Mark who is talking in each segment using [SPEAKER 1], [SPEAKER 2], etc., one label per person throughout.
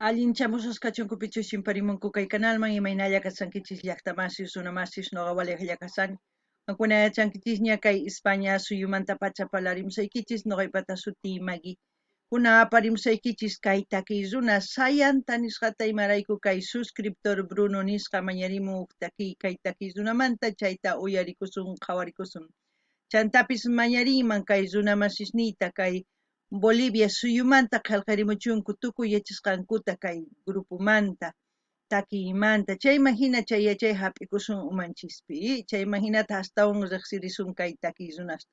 [SPEAKER 1] Allinchamusqas kachunkupichus chimparimunku kay kanalman, imaynalla kashankichis llaqtamasis, runamasis, noqa walejlla kashani. Qankuna yachankichisña kay España suyumantapacha parlarimusaykichis, noqaypata sutiy Magui. Kunan aparimusaykichis kay takiy runa Sayanta nisqata, imarayku kay suscriptor Bruno nisqa mañarimun uj takiy kay takiy runamanta, chayta uyarikusun, qhawarikusun. Chantapis mañariyman kay runamasisniyta kay Bolivia suyumanta qhelqerimuchunku tukuy yachasqankuta kay grupomanta, takiymanta, chayman jina chay yachay jap'ikusun umanchispi, chayman jinata astawan rejsirisun kay takiy runasta.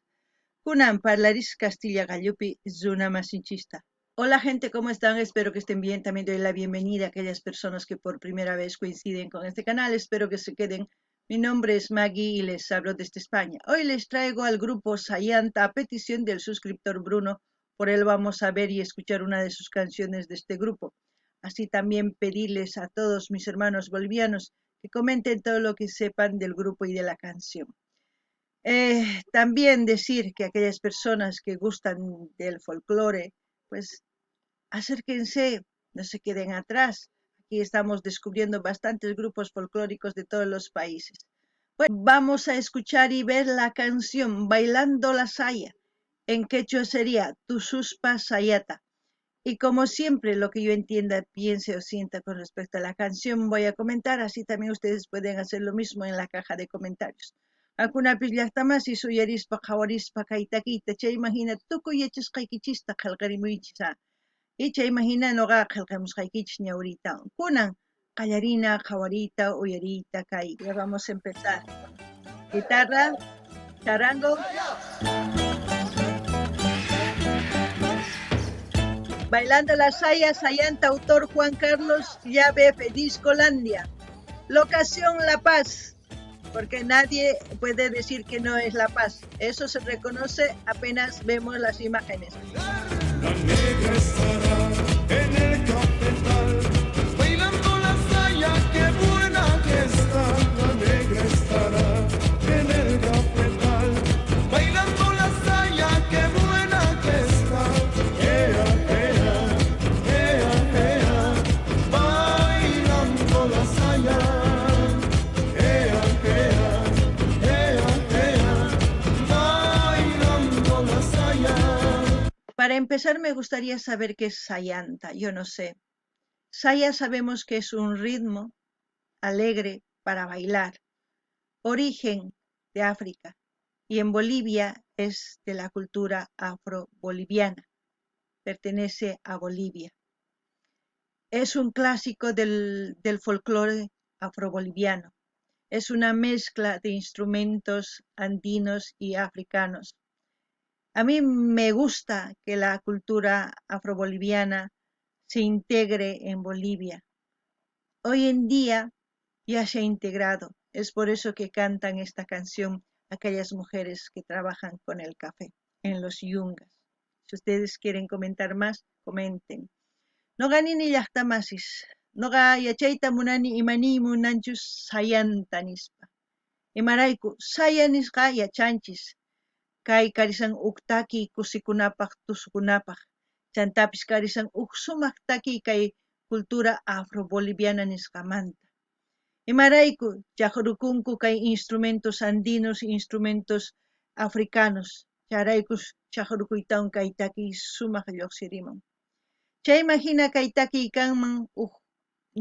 [SPEAKER 1] Kunan parlaris Castilla qallupi runamasinchista. Hola gente, ¿cómo están? Espero que estén bien. También doy la bienvenida a aquellas personas que por primera vez coinciden con este canal. Espero que se queden. Mi nombre es Maggie y les hablo desde España. Hoy les traigo al grupo Sayanta a petición del suscriptor Bruno. Por él vamos a ver y escuchar una de sus canciones de este grupo. Así también pedirles a todos mis hermanos bolivianos que comenten todo lo que sepan del grupo y de la canción. También decir que aquellas personas que gustan del folclore, pues acérquense, no se queden atrás. Aquí estamos descubriendo bastantes grupos folclóricos de todos los países. Bueno, vamos a escuchar y ver la canción Bailando la Saya. En quechua sería Tususpa Sayata. Y como siempre, lo que yo entienda, piense o sienta con respecto a la canción, voy a comentar. Así también ustedes pueden hacer lo mismo en la caja de comentarios. Qankunapis llaqtamasis uyarispa qhawarispa kay takiyta chayman hina tukuy yachasqaykichista qhelqarimuychis a. Y chayman hina noqa qhelqamusqaykichis ñawriytawan. Kunan qallarina qhawariyta uyariyta kay. Ya vamos a empezar. Guitarra, charango. Bailando la saya, Sayanta, autor Juan Carlos Llave, Discolandia. Locación La Paz, porque nadie puede decir que no es La Paz. Eso se reconoce apenas vemos las imágenes.
[SPEAKER 2] La negra estará en el cafetal, bailando la saya, qué buena que está. La negra estará en el cafetal, bailando la saya, qué buena que está. Ea, ea, ea, ea, bailando la saya. Ea, ea, ea, ea, bailando la saya.
[SPEAKER 1] Para empezar, me gustaría saber qué es Sayanta. Yo no sé. Saya sabemos que es un ritmo alegre para bailar. Origen de África. Y en Bolivia es de la cultura afro-boliviana. Pertenece a Bolivia. Es un clásico del folclore afro-boliviano. Es una mezcla de instrumentos andinos y africanos. A mí me gusta que la cultura afro-boliviana se integre en Bolivia. Hoy en día ya se ha integrado. Es por eso que cantan esta canción aquellas mujeres que trabajan con el café en los yungas. Si ustedes quieren comentar más, comenten. Noqa nini llaqtamasis, noqa yachayta munani imaniy munanchus sayanta nispa. Imarayku saya nisqa yachanchis. Kay karisan uk takiy kusikunapaq tusukunapaq. Chantapis karisan uk sumaq takiy kay cultura afro-boliviana nisqamanta. Imarayku chaqrukunku kay instrumentos andinos, instrumentos africanos. Chayraykus chaqrukuytawan kay takiy sumaq lluqsirimun. Chayman hina kay takiy kanman uk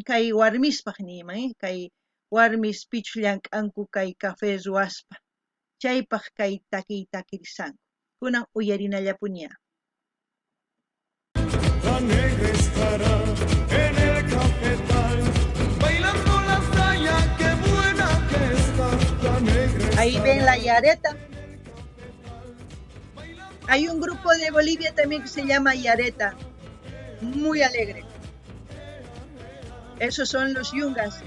[SPEAKER 1] kay warmispaq niyman, kay warmis pichus llank'anku kay café ruwaspa. Chaypaq kay takiy takirisanku. Kunan uyarinallapuña.
[SPEAKER 2] La negra estará en el cafetal, bailando la saya, qué buena que está. La negra
[SPEAKER 1] Ahí ven la yareta. Hay un grupo de Bolivia también que se llama Yareta, muy alegre. Esos son los yungas,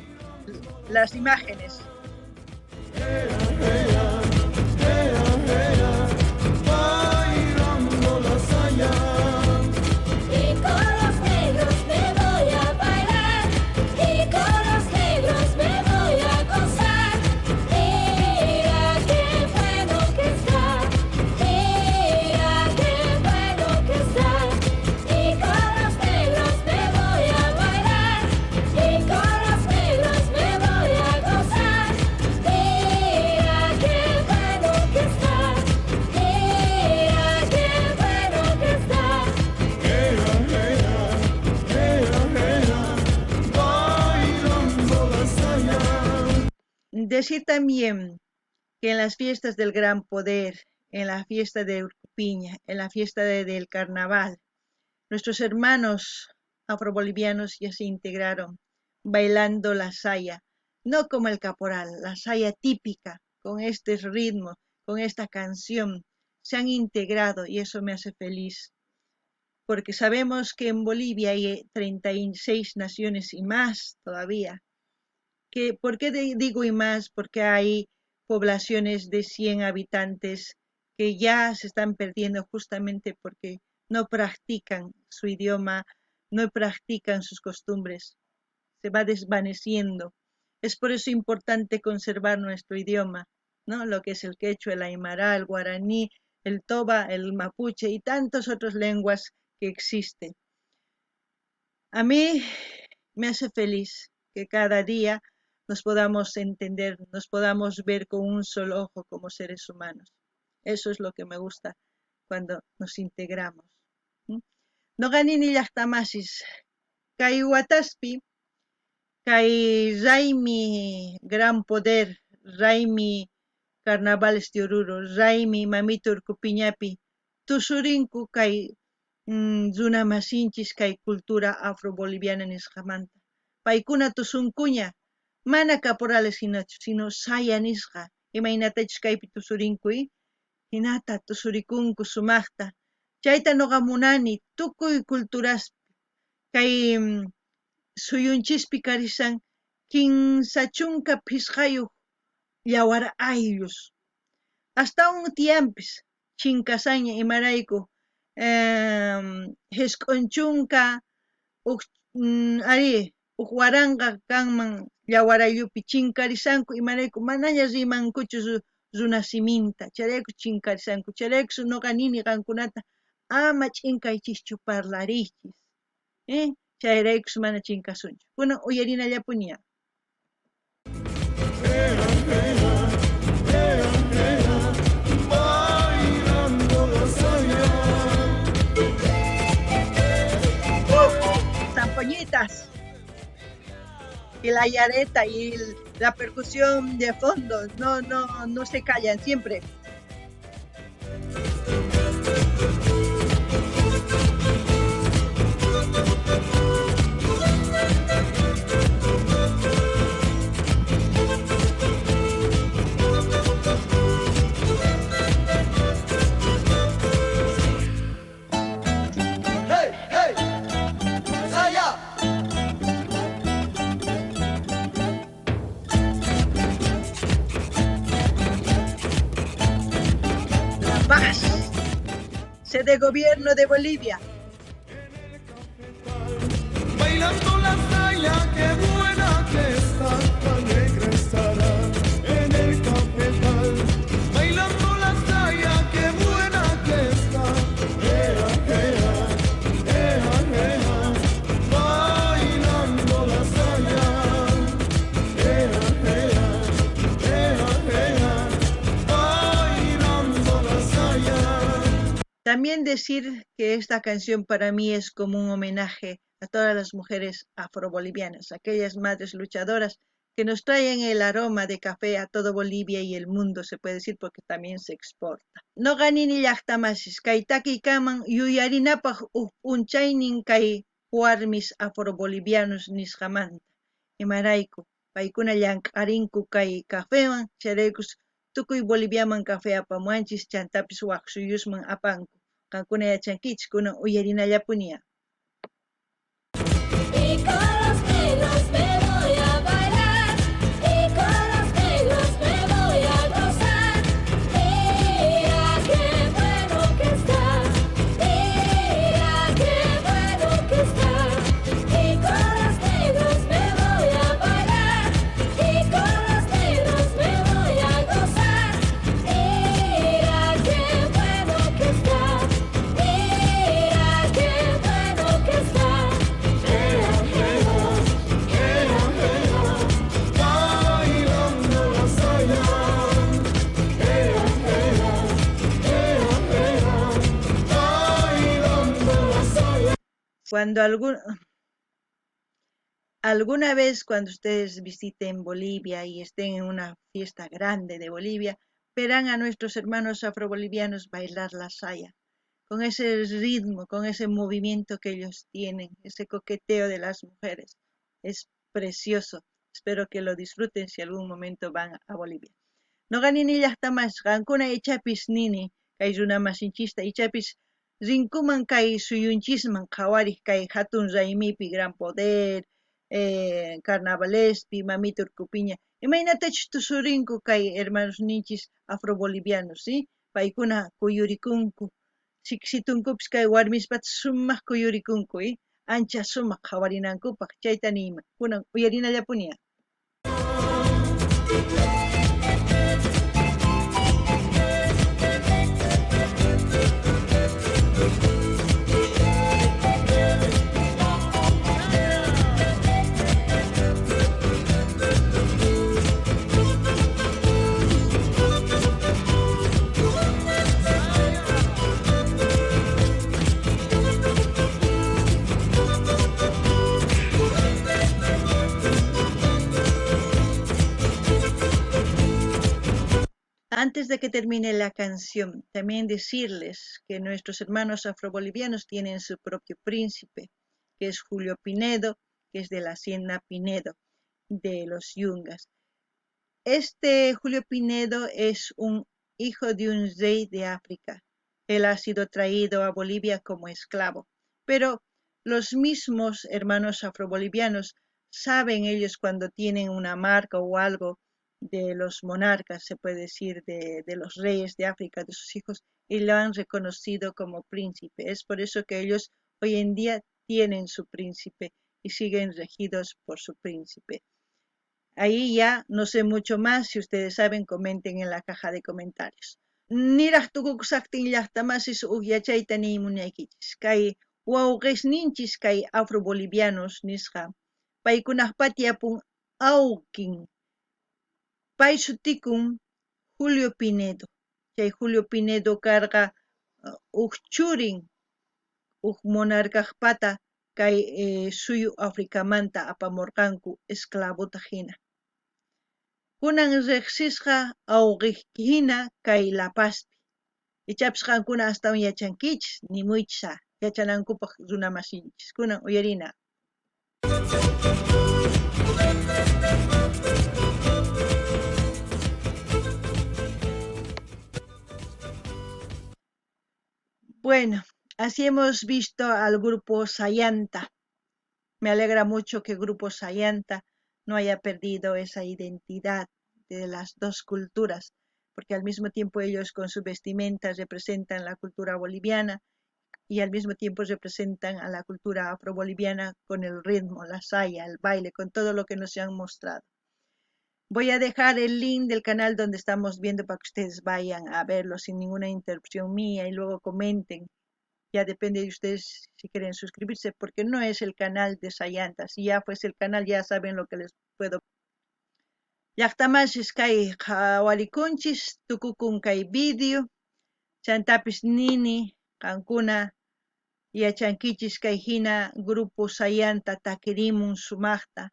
[SPEAKER 1] las imágenes.
[SPEAKER 2] Bailando la saya.
[SPEAKER 3] Y con los negros me voy a bailar, y con los negros me voy a gozar. Mira qué bueno que está, mira qué bueno que está. Y con los negros me voy a bailar.
[SPEAKER 1] Decir también que en las fiestas del Gran Poder, en la fiesta de Urcupiña, en la fiesta del Carnaval, nuestros hermanos afrobolivianos ya se integraron bailando la saya, no como el caporal, la saya típica, con este ritmo, con esta canción, se han integrado y eso me hace feliz, porque sabemos que en Bolivia hay 36 naciones y más todavía. ¿Por qué digo y más? Porque hay poblaciones de 100 habitantes que ya se están perdiendo justamente porque no practican su idioma, no practican sus costumbres, se va desvaneciendo. Es por eso importante conservar nuestro idioma, ¿no? Lo que es el quechua, el aymara, el guaraní, el toba, el mapuche y tantas otras lenguas que existen. A mí me hace feliz que cada día nos podamos entender, nos podamos ver con un solo ojo como seres humanos. Eso es lo que me gusta cuando nos integramos. Noqa nini llaqtamasis kay wataspi kay raymi Gran Poder, raymi Carnavales de Oruro, raymi Mamita Urcupiñapi tusurinku kay runamasinchis kay cultura afroboliviana nisqamanta. Paykuna tusunkuña, mana caporales hinachu, sino saya nisqa, imaynatachus kaypi tusurinku, hinata tusurikunku sumaqta. Chayta noqa munani tukuy culturaspi kay suyunchispi karisan 35 yawar ayllus. Astawan tiyanpis chinkasaña imarayku 90 ari uj waranqa kanman yawar ayllupi chinkarisanku imarayku manaña rimankuchu runa siminta, chayrayku chinkarisanku, chayrayku noqa nini qankunata ama ch'inkaychischu parlariychis, chayraykus mana chinkasunchu. Kunan uyarinallapuniya. Zampoñitas y la yareta y la percusión de fondo, no se callan siempre.
[SPEAKER 4] Hey, hey, saya.
[SPEAKER 1] La Paz, sede gobierno de Bolivia.
[SPEAKER 2] Bailando la saya, qué buena que está, la negra estará en el cafetal. Bailando la saya, qué buena que está. Ea, ea, ea, ea, bailando la saya. Ea, ea, ea, ea, bailando la saya.
[SPEAKER 1] También decir que esta canción para mí es como un homenaje a todas las mujeres afrobolivianas, aquellas madres luchadoras que nos traen el aroma de café a todo Bolivia y el mundo, se puede decir, porque también se exporta. Noqa nini llaqtamasis kay takiykaman yuyarinapaj uj p'unchaynin kay warmis afrobolivianos nisqamanta. Imarayku paykuna llank'arinku kay cafewan, chayraykus tukuy Boliviaman café apamuanchis, chantapis waj suyusman apanku. Qankuna yachankichis, kunan uyarinallapuniya.
[SPEAKER 3] Y con los negros me voy a bailar, y con los negros me voy a gozar. Mira qué bueno que está, mira qué bueno que está. Y con los negros me voy a bailar, y con los negros me voy a gozar. Mira qué bueno que está, mira qué bueno que está.
[SPEAKER 2] Ea, ea, ea, ea, bailando la saya. Ea, ea, ea, ea, bailando la saya.
[SPEAKER 1] Cuando algún... Alguna vez cuando ustedes visiten Bolivia y estén en una fiesta grande de Bolivia, verán a nuestros hermanos afrobolivianos bailar la saya, con ese ritmo, con ese movimiento que ellos tienen, ese coqueteo de las mujeres. Es precioso. Espero que lo disfruten si algún momento van a Bolivia. Noqa nini llaqtamas qankuna ichapis nini kay runamasinchista ichapis rinkuman kay suyunchisman qhawariq kay hatun raymipi Gran Poder, carnavalespi, Mamita Urkupiña, imaynatachus tusurinku kay hermanosninchis afrobolivianos, ¿sí? Paykuna kuyurikunku, siksitunkupis kay warmispata sumaq kuyurikunku, ¿eh? Ancha sumaq qhawarinankupaq chayta niyman. Kunan uyarinallapuni. Antes de que termine la canción, también decirles que nuestros hermanos afrobolivianos tienen su propio príncipe, que es Julio Pinedo, que es de la hacienda Pinedo, de los Yungas. Este Julio Pinedo es un hijo de un rey de África. Él ha sido traído a Bolivia como esclavo, pero los mismos hermanos afrobolivianos saben ellos cuando tienen una marca o algo de los monarcas, se puede decir, de los reyes de África, de sus hijos, y lo han reconocido como príncipe. Es por eso que ellos hoy en día tienen su príncipe y siguen regidos por su príncipe. Ahí ya no sé mucho más, si ustedes saben, comenten en la caja de comentarios. Niraj tukukusajtin llaqtamasis uj yachayta niymunaykichis. Kay wawqisninchis kay afrobolivianos nisqa, paykunajpa tiyapun awkin. Pay sutikun Julio Pinedo. Chay Julio Pinedo karqa uj churin, uj monarcajpata kay suyu Africamanta apamurqanku esclavota hina. Kunan riqsisqa awqi hina kay La Pazpi. Ichapis qankuna astawan yachankichis, nimuychis yachanankupaq runamasinchis. Kunan uyarina. Bueno, así hemos visto al grupo Sayanta. Me alegra mucho que el grupo Sayanta no haya perdido esa identidad de las dos culturas, porque al mismo tiempo ellos con su vestimenta representan la cultura boliviana y al mismo tiempo representan a la cultura afroboliviana con el ritmo, la saya, el baile, con todo lo que nos han mostrado. Voy a dejar el link del canal donde estamos viendo para que ustedes vayan a verlo sin ninguna interrupción mía y luego comenten. Ya depende de ustedes si quieren suscribirse, porque no es el canal de Sayanta. Si ya fuese el canal, ya saben lo que les puedo. Llaqtamasis kay qhawarikunchis, tukukun kay video. Chantapis nini, qankuna yachankichis kay hina grupo Sayanta takirimun sumaqta.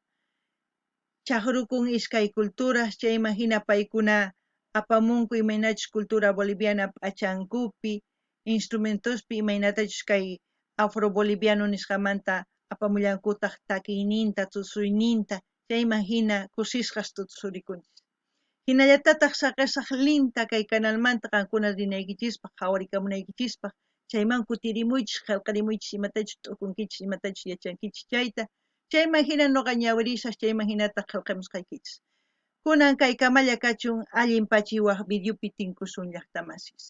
[SPEAKER 1] Chaqrukun iskay culturas, chayman hina paykuna apamunku imaynachus cultura boliviana p'achankupi, instrumentospi imaynatachus kay afroboliviano nisqamanta apamullankutaq takiyninta, tusuyninta, chayman hina kusisqas tusurikunchis. Hinallatataq saqesaq linta kay canalmanta qankuna rinaykichispaq, qhawarikamunaykichispaq, chayman kutirimuychis, qillqarimuychis imatachus t'ukunkichis, imatachus yachankichis chayta. Chayman hina noqa ñawirisaq, chayman hinataq qillqamusqaykichis. Kunan kay kamalla kachun allin pachiwaq videopi tinkusun llaqtamasis.